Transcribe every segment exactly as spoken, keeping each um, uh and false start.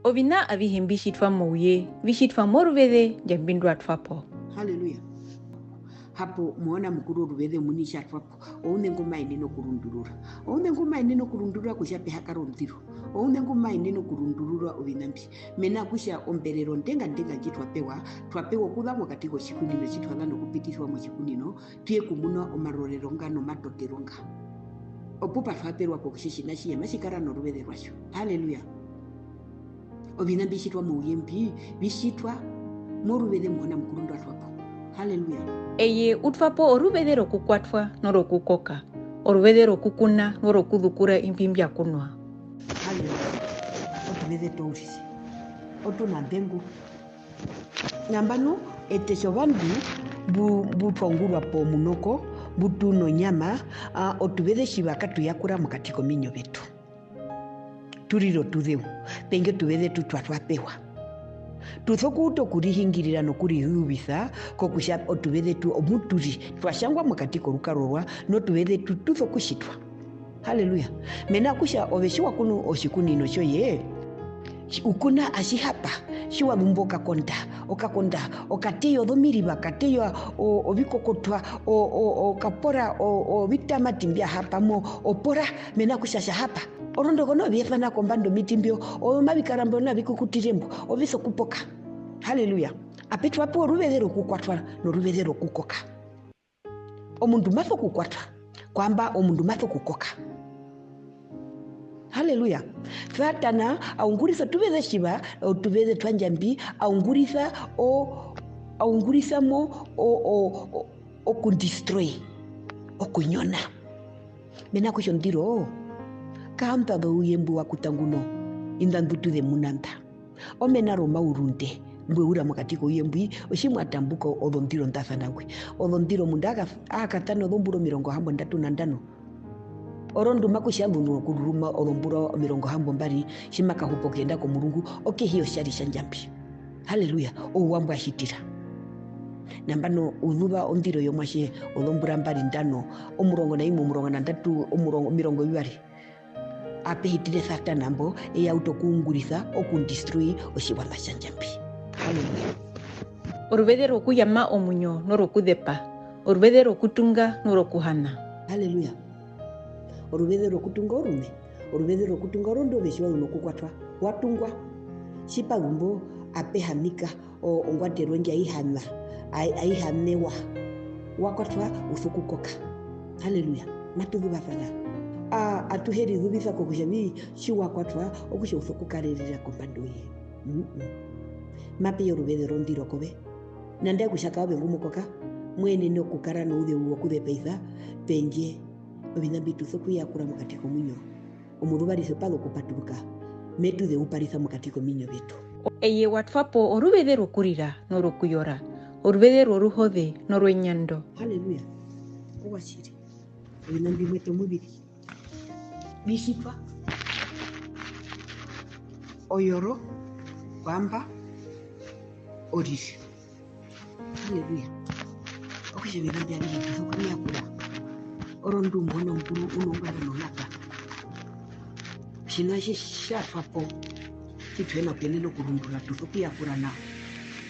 Oviṋa avihe mbi tjitwa mouye, vi tjitwa moruveze Ndjambi ndwa twa po. Haleluya. Hapo Muhona Mukuru oruveze omuini tja twa po, ouṋe ngu ma yenene okurundurura. Ouṋe ngu ma yenene okurundurura kutja pe ha kara ondiro. Ouṋe ngu ma yenene okurundurura oviṋa mbi. Mena rokutja omberero ndenga ndenga ndji twa pewa, twa pewa okuza mokati kotjikunino tji twa za nokupitisiwa motjikunino, tu ye kumuna omarorero nga nomatokero nga. Opu pa twa perwa kokutja otjiṋa atjihe matji kara noruveze rwatjo. Haleluya. Oviṋa mbi tjitwa mouye mbi, vi tjitwa moruveze Muhona Mukuru ndwa twa po. Haleluya. Eye u twa po oruveze rokukwatwa norokukoka, oruveze rokukuna norokuzukura imbi mbya kunwa. Haleluya. Otuveze touriri. Otunambengu. Nambano, eṱe tjovandu mbu, mbu twa ungurwa pomunoko, mbu tu nonyama, a, otuveze tjiva katu yakura mokati kominyo vyetu. Tu rira otuzeu, pendje otuveze tu twa twa pewa. Tu sokuuta okurihingirira nokurizuvisa kokutja otuveze tu omu tu ri, twa tjangwa mokati korukarorwa, notuveze tu tu sokutjitwa. Haleluya. Mena rokutja ove tji wa kunu otjikunino tjoye, tji-, u kuna atji hapa, tji wa zumbo okakonda, okakonda, okateya ozomiriva, okateya o-, ovikokotwa, o-, o-, okapora, o-, ovitamati mbya hapa mo, opora, mena rokutja tja hapa. Orondu ko noho vi yesana kombanda omiti mbyo, oyo mavi kara mbo, na vi kukutire mbo, ovi sokupoka. Haleluya. Ape twa pewa oruveze rokukwatwa noruveze rokukoka. Omundu ma sokukwatwa, kwamba omundu ma sokukoka. Haleluya. Satana a ungurisa otuveze tjiva, otuveze twa Ndjambi, a ungurisa o, a ungurisa mo o, o, o, okundestroy, okunyona. Mena rokutja ondiro, kaanda zouye mbwi wa kuta nguno, inḓa ndu tu zemuna nda. Omena romaurunde mbwe ura mokati kouye mbwi, otji mwa tambuka ozondiro nḓa sana ngwi. Ozondiro omundu aa ka-, aa katana ozombura omirongo hambondatu na ndano. Orondu ma kutja ndu nokururuma ozombura omirongo hambombari, tji ma kahupa okuyenda komurungu, okehi yotjari tja Ndjambi. Haleluya, ouwa mbwa hitira. Nambano u zuva ondiro yomuatje ozombura mbari ndano, omurongo na imwe, omurongo na ndatu, omurongo, omirongo vivari. Ape hitire Satana mbo, eye a utu okuungurisa, okundestroy otjiwaṋa tja Ndjambi. Haleluya. Oruveze rwokuyama omuinyo norokuzepa, oruveze rwokutunga norokuhana. Haleluya. Oruveze rwokutunga oruṋe, oruveze rwokutunga orondu ove tji wa zu nokukwatwa, wa tungwa. Tji pa zu mbo ape hanika, o-, ongwatero ndji ai hana, ai, ai hanewa. Wa kwatwa, u sokukoka. Haleluya. Matu zuvasana. A, atuhe rizuvisa kokutja vi, tji wa kwatwa, okutja u sokukarerera kombanda youye. Mm-mm. Mape ya oruveze rwondiro kove. Nandae kutja ka ove ngu mo koka, mo yenene okukara nouzeu wokuzepaisa, pendje oviṋa mbi tu sokuyakura mokati komuinyo. Omuzuvarise pa zu okupaturuka, me tu zeuparisa mokati komiinyo vyetu. Eye wa twa po oruveze rwokurira norwokuyora, oruveze rworuhoze norwenyando. Haleluya. Ouatjiri. Oviṋa mbi mwete omuviri vi tjitwa oyoro, kwamba, oriri. Haleluya. Okutja oviṋa mbi avihe tu sokuviyakura. Orondu Muhona Mukuru u nonganda nonaka. Otjiṋa tji tja twa po, tji tu hi na kuyenena okurundura, tu sokuyakura nao.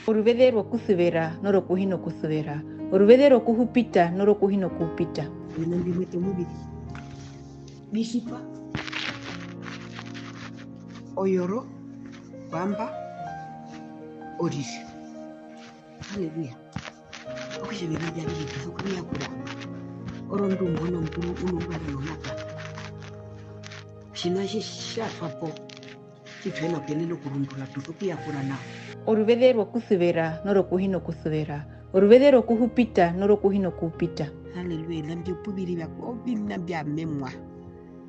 Oruveze rwokusuvera norwokuhina okusuvera. Oruveze rwokuhupita norwokuhina okuhupita. Oviṋa mbi mwete omuviri vi tjitwa oyoro, kwamba, oriri. Haleluya. Okutja oviṋa mbi avihe tu sokuviyakura. Orondu Muhona Mukuru u nonganda nonaka. Otjiṋa tji tja twa po, tji tu hi na kuyenena okurundura, tu sokuyakura nao. Oruveze rwokusuvera norwokuhina okusuvera. Oruveze rwokuhupita norwokuhina okuhupita. Haleluya. Oviṋa mbi opu vi ri vya-, oviṋa mbya memwa.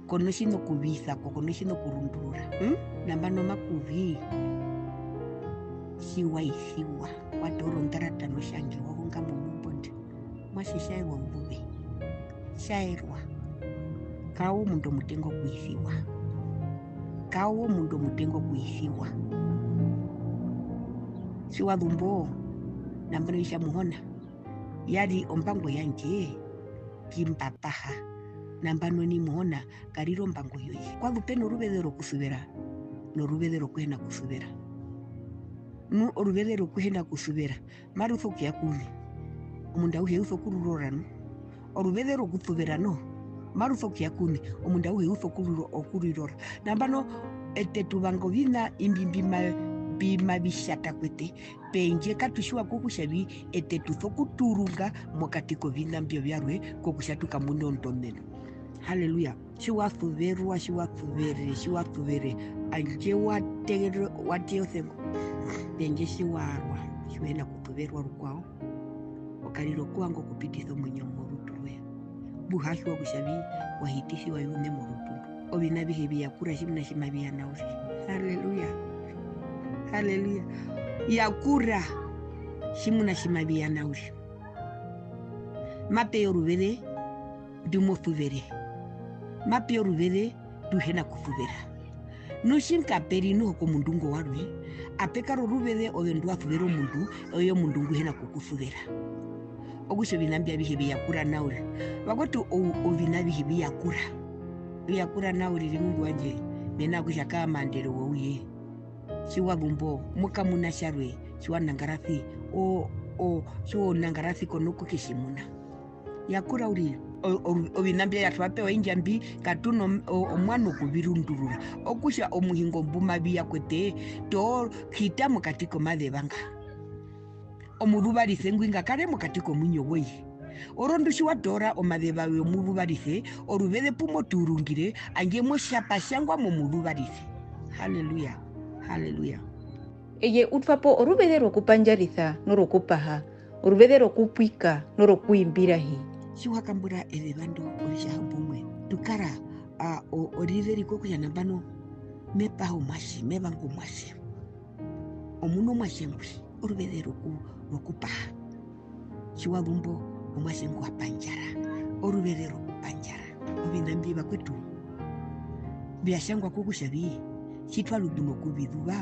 Ko notjiṋa okuvisa ko, ko notjiṋa okurundurura. Hmm? Nambano makuvi, tji wa isiwa, wa toora ondarata notjangero, wa honga momumbonde. Muatje, tjaerwa onguve. Tjaerwa. Kaove omundu omutenga okuisiwa. Kaove omundu omutenga okuisiwa. Tji wa zu mbo, nambano itja Muhona, ya ri ombango yandje, ki mba paha. Nambano nai Muhona, karira ombango yoye. Kwa zu pe noruveze rwokusuvera. noruveze rokuhena kusuvera. Nu oruveze rokuhena kusuvera, maru sokuya kuṋe. Omundu auhe u sokururora nu. Oruveze rokusuvera noho, maru sokuya kuṋe. Omundu auhe u sokururo-, okurirora. Nambano, eṱe tu vanga oviṋa imbi mbi ma-, mbi mavi tjata kweṱe. Pendje katu tjiwa kokutja vi eṱe tu sokutuurunga mokati koviṋa mbyo vyarwe kokutja tu kamune ondoṋeno. Haleluya. Tji wa suverwa, tji wa suvere, tji wa suvere, handje wa tegerere, wa teya osengo. Pendje tji wa rwa, tji u hina kusuverwa rukwao, o karira okuvanga okupitisa omuinyo morutu rwoye. Mbu ha tjiwa kutja vi-, wa hitisiwa i uṋe morutu ndo. Oviṋa avihe vi yakura tjimuna tji mavi ya nao uriri. Haleluya. Haleluya. Yakura tjimuna tji mavi ya nao uriri. Mape ya oruveze ndu mo suvere. Mape ya oruveze ndu u hina kusuvera. Nu tji nga pe ri noho komundu ngo warwe, ape kara oruveze ove ndu wa suvera omundu, eye omundu ngu hina kukusuvera. Okutja oviṋa mbi avihe vi yakura nao uriri. Vakwetu, o-, oviṋa avihe vi yakura. Vi yakura nao uriri mundu wandje, mena rokutja kaa maandero wouye. Tji wa zu mbo, mo kamuna tjarwe, tji wa nangarasi, o-, o-, tji wa nangarasi ko na kukutjimuna. Yakura uriri, o-, o-, oviṋa mbyo twa pewa i Ndjambi, katu na om-, o-, omuano okuvirundurura. Okutja omuhingo mbu mavi ya kweṱe, to hita mokati komazeva nga. Omuzuvarise ngwi nga kare mokati komuinyo woye. Orondu tji wa toora omazeva womuzuvarise, oruveze pu mo tuurungire, handje mo tja pa tjangwa momuzuvarise. Haleluya, haleluya. Eye u twa po oruveze rwokupandjarisa norwokupaha, oruveze rwokupwika norwokuimbirahi. Tji wa kambura ezeva ndo oritjahamboumwe, tu kara, a, o-, oriveze ri kokutja nambano me paha omuatje, me vanga omuatje. Omu na omuatje ngwi, oruveze rwoku-, rwokupaha. Tji wa zu mbo, omuatje ngwi wa pandjara, oruveze rwokupandjara. Oviṋa mbi vakwetu, vya tjangwa kokutja vi, tji twa rutu nokuvizuva,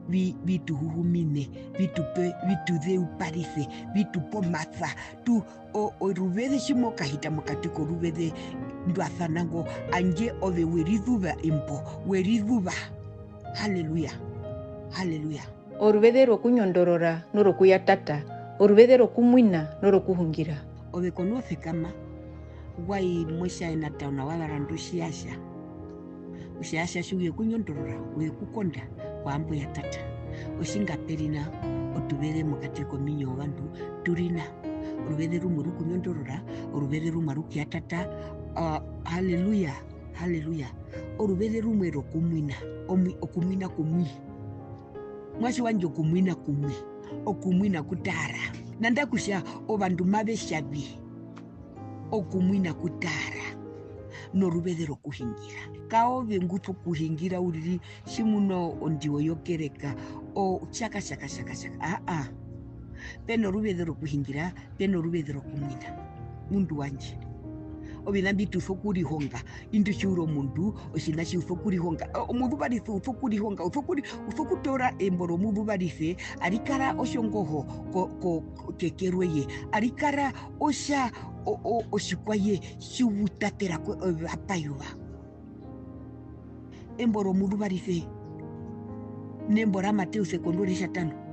vi-, vi tu huhumine, vi tu pe, vi tu zeuparise, vi tu pe omasa, tu, o-, oruveze tji mo kahita mokati koruveze ndwa sana ngo, handje ove we rizuva embo, we rizuva. Haleluya. Haleluya. Oruveze rwokunyondorora norwokuyatata, oruveze rwokumwina norwokuhungira. Ove ko no sekama, wa i moChina Town, wa varanda otjiyatja. Otjiyatja tjo u ye kunyondorora, u ye kukonda, kwaambo ya tata. Otjinga pe ri na otuveze mokati kominyo yovandu, tu ri na. Oruveze rumwe ru kunyondorora, oruveze rumwe aru kuyatata. Ah, haleluya, haleluya. Oruveze rumwe rokumwina, omwi-, okumwina kumwi. Muatje wandje, okumwina kumwi, okumwina kutaara. Nanda kutja ovandu mave tja vi, okumwina kutaara, noruveze rokuhungira. Kaove ngu sokuhungira uriri tjimuna ondiwo yokereka, o tjaka, tjaka, tjaka, tjaka. Aa. Pe noruveze rokuhungira, pe noruveze rokumwina. Mundu wandje. Oviṋa mbi tu sokurihonga, indu tji u ri omundu, otjiṋa tji u sokurihonga. O-, omuzuvarise u sokurihonga, u sokuri-, u sokutoora embo romuzuvarise, ari kara otjongoho ko-, ko-, ko-, keke roye, ari kara otja, o-, o-, otjikwaye tji u tatera ko, ove apayuva. Embo romuzuvarise, nembo ra Mateus ekondo oritjatano.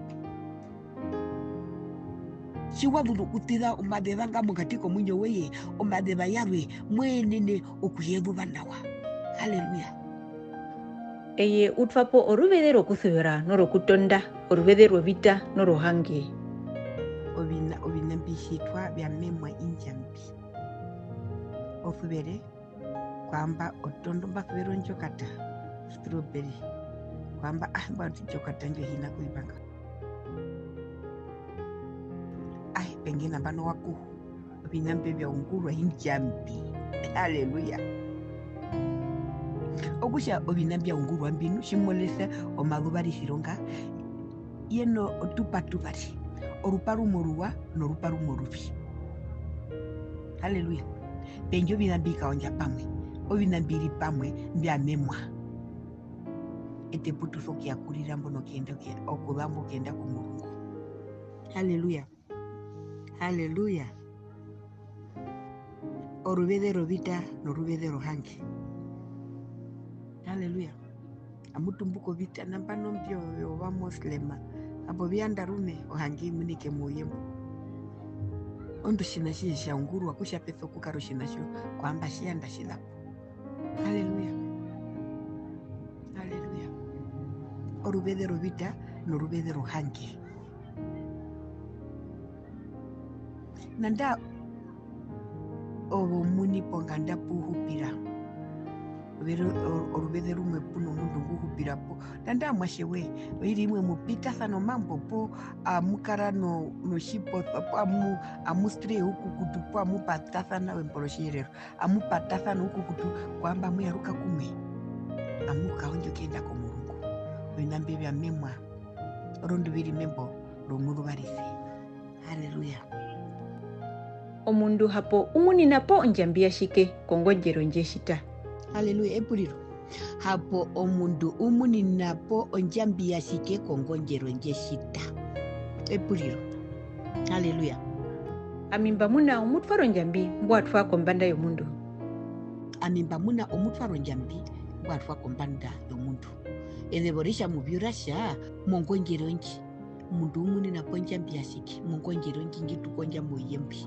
Tji wa zu nokuṱiza omazeva nga mokati komuinyo woye, omazeva yarwe mo yenene okuyezuva nawa. Haleluya. Eye u twa po oruveze rwokusuvera norwokutonda, oruveze rwovita norwohange. Oviṋa, oviṋa mbi tjitwa vya memwa i Ndjambi. O suvere, kwaamba o tondo, mba suvera ondjokata, strawberry. Kwaamba, ah, mbwae ondjokata ndjo hi na kuivanga. Ai, pendje nambano wa kuhu. Oviṋa mbyo vya ungurwa i Ndjambi. Haleluya. Okutja oviṋa mbya ungurwa mbi nu, tji mo lesa omazuvarisiro nga, ye no otupa tuvari, orupa rumwe oruwa norupa rumwe oruvi. Haleluya. Pendje oviṋa mbi kaondja pamwe, oviṋa mbi ri pamwe mbya memwa. Eṱe pu tu sokuyakurira mbo nokuyenda, okuya-, okuza mbo okuyenda komurungu. Haleluya. Haleluya. Oruveze rwovita noruveze rwohange. Haleluya. Amu tumbuka ovita, nambano mbyo vyOvamoslema, hapo vi yanda ruṋe, ohange i munike mouye mbo. Orondu otjiṋa atjihe tja ungurwa, kutja pe sokukara otjiṋa tjo, kwaamba tji yanda tji za po. Haleluya. Haleluya. Oruveze rovita noruveze rohange. Nanda ove omuini ponganda pu u hupira, oruveze, oruveze rumwe pu nomundu ngu hupira po, nanda omuatje woye, oiri imwe mu pitasana omambo, poo amu kara no-, notjiposa, poo amu-, amu stray oukukutu, poo amu patasana embo rOtjiherero, amu patasana oukukutu, kwaamba amu yaruka kumwe, amu kaondja okuyenda komurungu. Oviṋa mbi vya memwa, orondu vi ri membo romuzuvarisi. Haleluya. Omundu hapo u munina po ondjambi yatjike kongondjero ndje tjita? Haleluya. Epuriro. Hapo omundu u munina po ondjambi yatjike kongondjero ndje tjita? Epuriro. Haleluya. Ami mba muna omutwaro ndjambi mbwa twa kombanda yomundu. Ami mba muna omutwaro ndjambi mbwa twa kombanda yomundu. Ezeva ritja mu vyura tja mongondjero ndji, omundu u munina po ondjambi yatjike mongondjero ndji, ndji tu kondja mouye mbwi.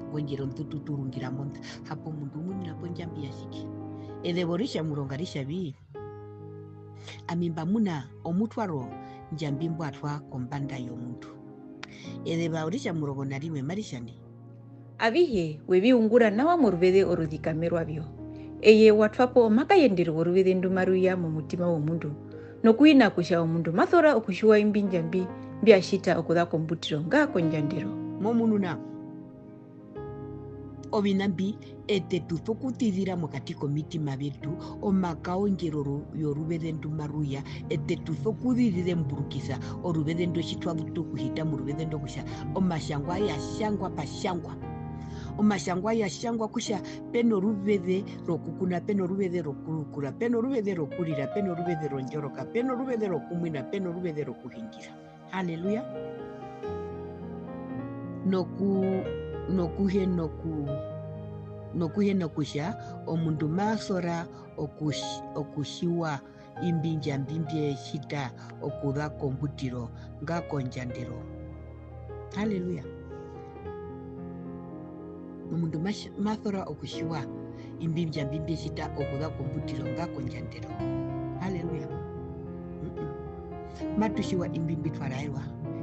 Ongondjero ndu tu turungira mo nda. Hapo omundu u munina po ondjambi yatjike. Ezeva ritja muronga ritja vi, ami mba muna omutwaro ndjambi mbwa twa kombanda yomundu. Ezeva ritja murongo na rimwe mari tja nai. Avihe we vi ungura nawa moruveze oruzikame rwavyo. Eye wa twa po omakayendero woruveze ndu maru ya momutima womundu, nokuhina kutja omundu ma sora okutjiwa imbi ndjambi mbya tjita okuza kombutiro nga kondjandero. Mo munu nao? Oviṋa mbi eṱe tu sokutizira mokati komitima vyetu, omakaondjero ro-, yoruveze ndu maru ya, eṱe tu sokuzizemburukisa oruveze ndo tji twa utu okuhita moruveze ndo kutja omatjangwa aya tjangwa pa tjangwa. Omatjangwa aya tjangwa kutja pe noruveze rokukuna, pe noruveze rokurukura, pe noruveze rokurira, pe noruveze rondjoroka, pe noruveze rokumwina, pe noruveze rokuhingira. Haleluya. Noku-, nokuhena oku-, nokuhena kutja omundu ma sora okutj-, okutjiwa imbi ndjambi mbye tjita okuza kombutiro nga kondjandero. Haleluya. Omundu ma-, ma sora okutjiwa imbi ndjambi mbye tjita okuza kombutiro nga kondjandero. Haleluya. Mm-mm. Matu tjiwa imbi mbi twa raerwa,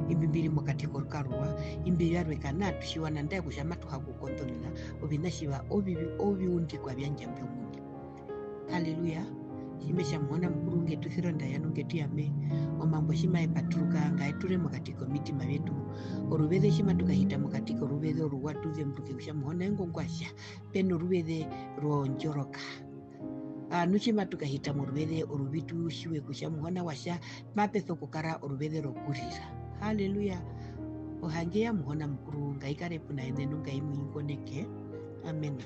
imbi mbi ri mokati korukarurwa, imbi vyarwe kanaa tu tjiwa nandarire kutja matu ha kukonḓonona oviṋa tjiva ovivi, oviundikwa vya ndjambi omuini. Haleluya. Tji me tja Muhona Mukuru nge tu sire ondaya nu nge tu yame, omambo tji maye paturuka ngaye ture mokati komitima vyetu. Oruveze tji matu kahita mokati koruveze oruwa tu zemburuke kutja Muhona ingo ngwa tja, pe noruveze rwondjoroka. Aa, nu tji matu kahita moruveze oruvi tu tjiwe kutja Muhona wa tja mape sokukara oruveze rokurira. Haleluya. Ohange ya Muhona Mukuru ngai kare puna eṋe nu ngai mu ingoneke. Amen.